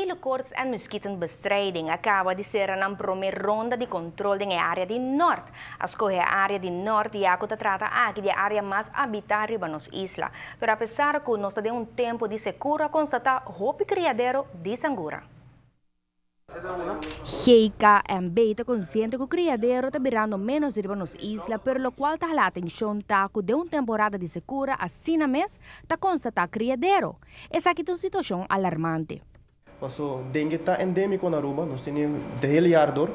Gele Koorts en Muskietenbestrijding a caba di cera nan prome ronda di control den e area di Noord. A scoge e area di Noord ya cu ta trata aki di e area mas habita riba nos isla. Pero apesar cu nos ta den un tempo di secura a constata hopi criadero di sangura. GKMB ta konsiente ku kriadero ta birando ménos riba nos isla, pero lokual ta hala atenshon ta ku den un temporada di sekura asina mes ta konstatá kriadero. Esaki ta un situashon alarmante. Paso dengue ta endémiko na Aruba, nos tene de hele jaar door.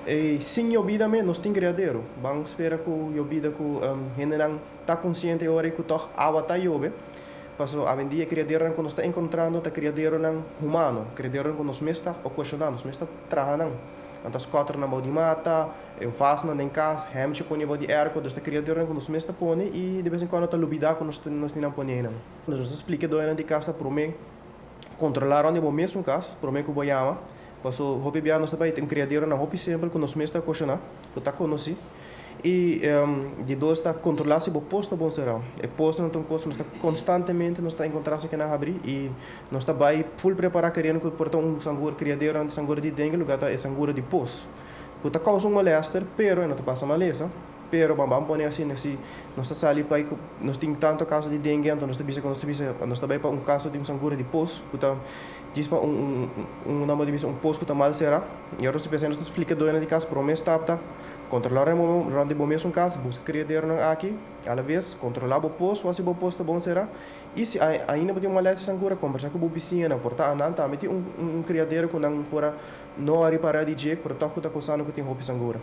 E sin yobida mes nos tin kriadero. Ban spera ku yobida ku hendenan ta konsiente e ora ei ku tòg awa ta yobe. Paso awendia e kriaderonan ku nos ta enkontrando ta kriaderonan humano, kriaderonan ku nos mes ta okashoná, nos mes ta traha nan. Nan ta skòter nan bou di mata, e vasnan den kas, hèmchi pone bou di èrko, dus ta kriaderonan ku nos mes ta pone i de bes en kuando ta lubidá ku nos nos tin nan pone einan. Dus nos ta splika e doñonan di kas ta promé kontrolá rònt di bo mesun kas promé ku bo yama, paso hopi bia nos ta bai tin kriaderonan hopi simpel ku nos mes ta okashoná, ku ta konosí. I di dos ta kontrolá si bo pos ta bon será. E posnan ta un kos ku nos ta konstantemente nos ta enkontrá esaki nan habrí i nos ta bai ful prepará keriendo ku por ta un sangura kriaderonan di sangura di dengue lugá ta e sangura di pos ku ta kousa un molèster pero e no ta pasa malesa pero ban ban pone asina si nos ta sali bai ku nos tin tantu kaso di dengue anto nos ta bisa ku nos ta bisa nos ta bai pa un kaso di un sangura di pos ku ta djis pa un un un di bisa un pos ku ta mal será i ora nos ta pensa nos ta splika doñonan di kas promé stap ta. Kontrolá rond di bo mesun kas, buska kriaderonan aki, alaves kontrolá bo pos, wak si bo pos ta bon será, i si ainda bo tin un malesa sangura, kombersá ku bo bisiñanan, por ta anan tambe tin un kriadero ku nan por a no a ripará di dje, pero tòg ku ta kosando ku tin hopi sangura.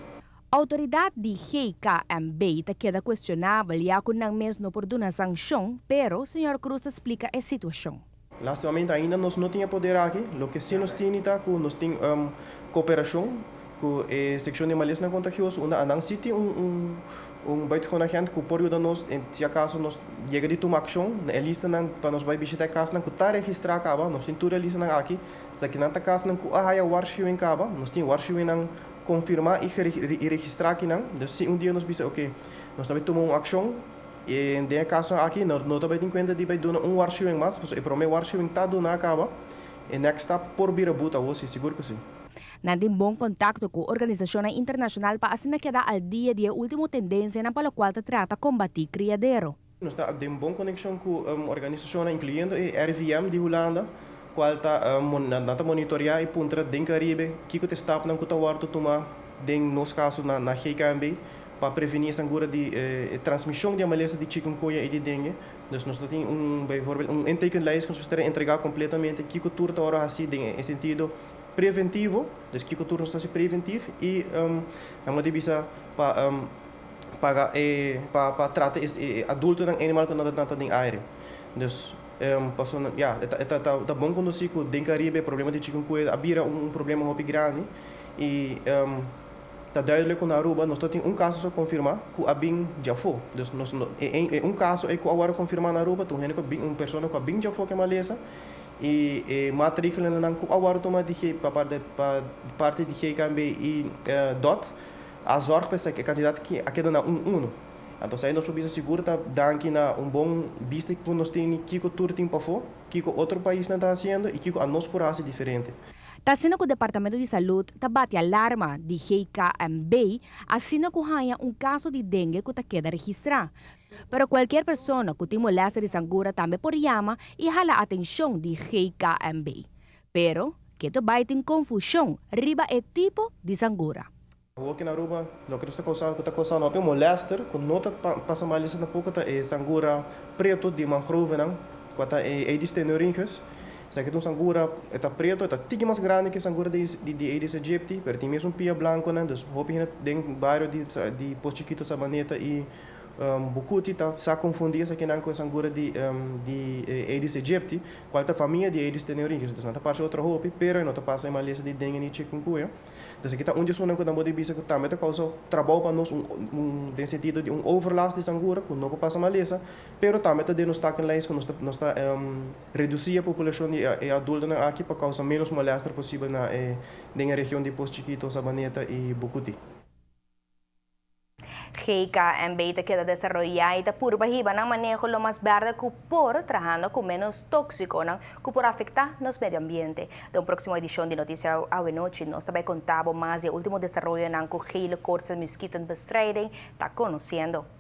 Outoridat di GKMB ta keda kuestionabel ya ku nan mes no por duna sanshon, pero señor Cruz ta splika e situashon. Lastimamente ainda nos no tin e poder aki. Loke si nos tini ta ku nos tin koperashon ku e sekshon di malesnan kontagioso unda anan si tin un un buitengewoon agent ku por yuda nos si akaso nos yega di tuma akshon na e listanan pa nos bai bishita e kasnan ku ta registrá kaba. Nos tin tur e listanan aki. Esakinan ta kasnan ku a haya warshiuwing kaba. Nos tin warshiuwingnan konfirmá i registrá akinan. Dus si un dia nos bisa oke nos ta bai tuma un akshon. I den e kaso aki no no ta bai tin kuenta di bai duna un warshiuwing mas, pasobra e promé warshiuwing ta duna kaba, e next stap por bira but awor si, sigur ku si. Nan tin bon kontakto ku organisashonnan internashonal pa asina keda al dia di e último tendensianan pa lokual ta trata kombatí kriadero. Nos ta den bon konekshon ku organisashonnan inkluyendo e RIVM di Hulanda, kual ta nan ta monitoreá i puntra den Karibe kiko ta e stapnan ku ta wòrdu tumá den nos kaso na na GKNB Pa prevení e sangura di e transmishon di e malesa di chikungunya i di dengue, dus nos ta tin un bijvoorbeeld un intekenlijst ku nos mester entregá kompletamente kiko tur ta wòrdu hasí den e sentido preventivo, dus kiko tur nos ta hasi preventiv i nan a bisa pa paga e pa pa trata e adultonan animal ku nan ta den aire. Dus pasobra ya e ta ta bon konosí ku den Karibe e problema di chikungunya a bira un problema hopi grandi i Ta duidelijk ku na Aruba nos ta tin un kaso so konfirmá ku a bin djafó. Dus nos no e e un kaso ei ku a wòrdu konfirmá na Aruba ta un hende ku a bin un persona ku a bin djafó ku e malesa i e maatregelennan ku a wòrdu tuma di G pa pa pa parti di GKNB i dot a zòrg pa esaki e kantidat ki a keda na un uno. Anto esei nos por bisa sigur ta danki na un bon bista ku nos tin kiko tur tin pafó, kiko otro paisnan ta hasiendo i kiko anos por hasi diferente. Ta asina ku Departamento di Salud ta bati alarma di GKMB asina ku haña un kaso di dengue ku ta keda registrá. Pero kualkier persona ku tin molèster di sangura tambe por yama i hala atenshon di GKMB. Pero, keto bai tin konfushon riba e tipo di sangura. Awor ki na Aruba loke nos ta kousa ku ta kousa hopi molèster ku no ta pasa mal esei tampoco ta e sangura preto di mangrovenan ku ta e Aedes teneorhynchus. Esaki ta un sangura e ta preto e ta tiki mas grandi ku e sangura di di Aedes aegypti pero tin mes un pia blankonan dus hopi hende den bario di di Pos Chikito Sabaneta i Bucuti ta sa konfundi esakinan ku e sangura di di Aedes aegypti kual ta famia di Aedes teneorhynchus dus nan ta parse otro hopi pero e no ta pasa e malesa di dengue ni chikungunya. Dus aki ta un di esunnan ku nan bo di bisa ku tambe ta kousa trabou pa nos un den sentido di un overlast di sangura ku no por pasa malesa, pero tambe ta den nos takenlijst ku nos ta nos ta redusí e populashon di e adultonan aki pa kousa ménos molèster posibel na e den e region di Pos Chikito, Sabaneta i Bucuti. GKMB ta keda desaroya y ta purba hiba nan maneho lo mas berde cu por, trahando cu menos toxiconan cu por afecta nos medio ambiente. Den un proximo edicion di Noticia Awe Nochi, nos ta bay conta bo mas di e ultimo desaroyonan cu gele koorts en muskietenbestrijding ta conociendo.